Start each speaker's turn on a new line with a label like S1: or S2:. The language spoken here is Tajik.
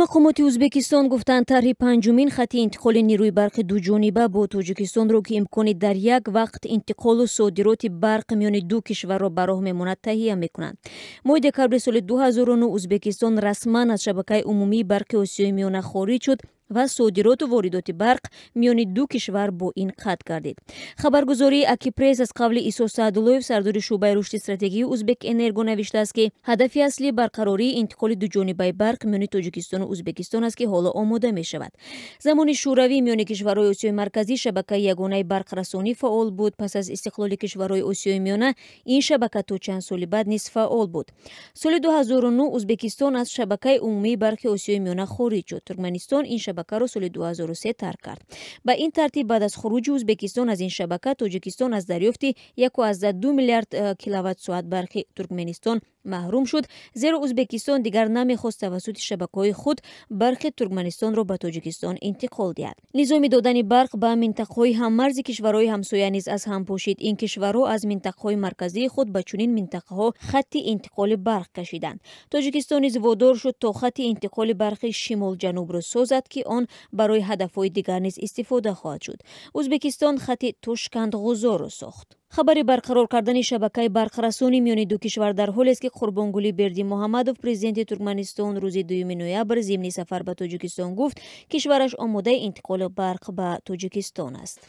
S1: Мақомоти Ӯзбекистон гуфтанд, тарҳи панҷумин хати интиқоли нерӯи барқи дуҷониба бо Тоҷикистонро, ки имкони дар як вақт интиқолу содироти барқ миёни ду кишварро ба роҳ мемонад, таҳия мекунанд. Моҳи декабри соли 2009 Ӯзбекистон расман аз шабакаи умумии барқи Осиёи Миёна хориҷ шуд ва содироту воридоти барқ миёни ду кишвар бо ин қатъ гардид. Хабаргузории Акипресс аз қавли Исо Саъдуллоев, сардори шӯъбаи рушди стратегии Узбекэнерго, навиштааст, ки ҳадафи аслӣ барқарории интиқоли дуҷонибаи барқ миёни Тоҷикистону Ӯзбекистон аст, ки ҳоло омода мешавад. Замони Шӯравӣ миёни кишварҳои Осиёи Марказӣ шабакаи ягонаи барқрасонӣ фаъол буд. Пас аз истиқлоли кишварҳои Осиёи Миёна ин шабака то чанд соли баъд низ фаъол буд. Соли 2009 Ӯзбекистон аз шабакаи умумии барқи Осиёи Миёна хориҷ шуд. Туркманистон ин шабакаро соли 2003 тарк кард. Ба ин тартиб, баъд аз хуруҷи Ӯзбекистон аз ин шабака, Тоҷикистон аз дарёфти 1,2 миллиард киловатт-соат барқи Туркменистон маҳрум шуд, зеро Ӯзбекистон дигар намехост тавассути шабакаҳои худ барқи Туркманистонро ба Тоҷикистон интиқол диҳад. Низоми додани барқ ба минтақаҳои ҳаммарзи кишварҳои ҳамсоя низ аз ҳам пошид. Ин кишварҳо аз минтақаҳои марказии худ ба чунин минтақаҳо хатти интиқоли барқ кашиданд. Тоҷикистон низ водор шуд, то хатти интиқоли барқи шимол-ҷанубро созад, ки он барои ҳадафҳои дигар низ истифода хоҳад шуд. Ӯзбекистон хатти Тошканд-Ғузорро сохт. Хабари барқарор кардани шабакаи барқрасонӣ миёни ду кишвар дар ҳолест, ки Қурбонгулӣ Бердимуҳаммадов, президенти Туркманистон, рӯзи 2 ноябр зимни сафар ба Тоҷикистон гуфт, кишвараш омодаи интиқоли барқ ба Тоҷикистон аст.